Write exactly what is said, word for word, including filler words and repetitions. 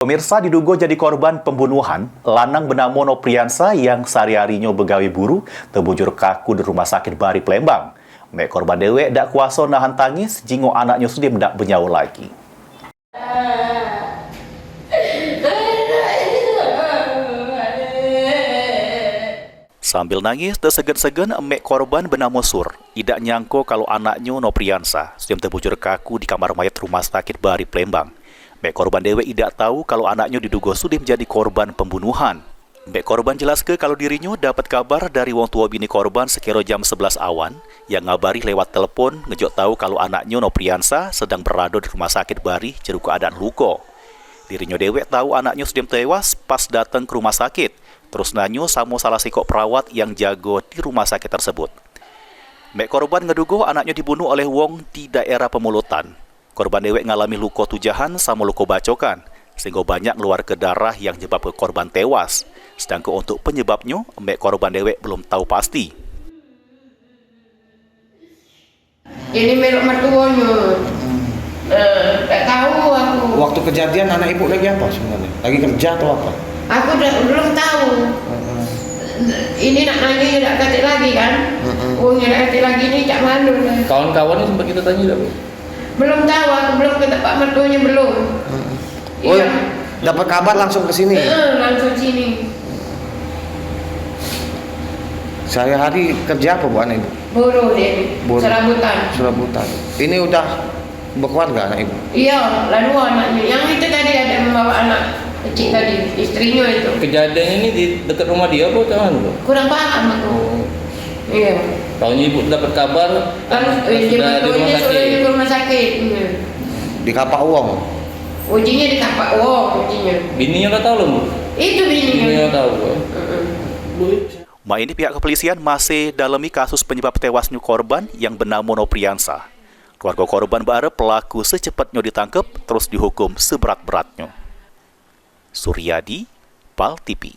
Pemirsa, diduga jadi korban pembunuhan, lanang benamo Nopriansa yang sehari-harinyo begawe buru tebujur kaku di Rumah Sakit Bari Palembang. Mek korban dewek dak kuaso nahan tangis, jingok anaknyo Sudim dak benyawo lagi. Sambil nangis tesegen-segen, mek korban benamo Sur idak nyangko kalu anaknyo Nopriansa Sudim tebujur kaku di kamar mayat Rumah Sakit Bari Palembang. Mek korban dewek idak tau kalu anaknyo diduga Sudim jadi korban pembunuhan. Mek korban jelaske kalu dirinyo dapat kabar dari wong tuo bini korban sekiro jam sebelas awan, yang ngabari lewat telepon ngejok tau kalu anaknyo Nopriansa sedang berado di Rumah Sakit Bari jero keadaan luko. Dirinyo dewek tau anaknyo Sudim tewas pas dateng ke rumah sakit, terus nanyo samo salah sikok perawat yang jago di rumah sakit tersebut. Mek korban ngedugo anaknyo dibunuh oleh wong di daerah Pemulutan. Korban dewek ngalami luko tujahan samo luko bacokan, sehinggo banyak ngeluarke darah yang nyebabke korban tewas. Sedangke untuk penyebabnyo, mek korban dewek belum tau pasti. Ini melok mertuonyo. Eh, tak tahu aku. Waktu kejadian anak ibu lagi apa sebenarnya? Lagi kerja atau apa? Aku dah, belum tahu. Ini nak nanya je dak katik lagi kan? Wong je dak katik lagi ni cak mano lah. Kawan-kawan ni sempat kita tanya dak, Bu? Belum tahu, aku belum ke tempat mertuanya, belum. Oh, iya. Dapat kabar langsung ke sini? Heeh, langsung sini. Sehari-hari kerja apa, Bu, anak ibu? Buruh dia ni. Buruh. Serabutan. Serabutan. Ini udah berkeluarga anak ibu? Iya, lah dua anaknya. Yang itu tadi ada membawa anak kecil tadi, istrinya itu. Kejadian ini di dekat rumah dia apa macam mana, Bu? Kurang paham aku. Iya. Tahunya ibu dapat kabar, kan, eh, dia sudah di rumah sakit. Ke rumah sakit. Iya. Dikapak wong. Ujinya dikapak wong, ujinya. Bininya dah tahu, Bu? Itu bininya. Bininya dah tahu, Bu. Heeh. Mak ini pihak kepolisian masih dalemi kasus penyebab tewasnya korban yang benamo Nopriansa. Keluarga korban berharap pelaku secepatnya ditangkap terus dihukum seberat-beratnya. Suryadi, Pal T V.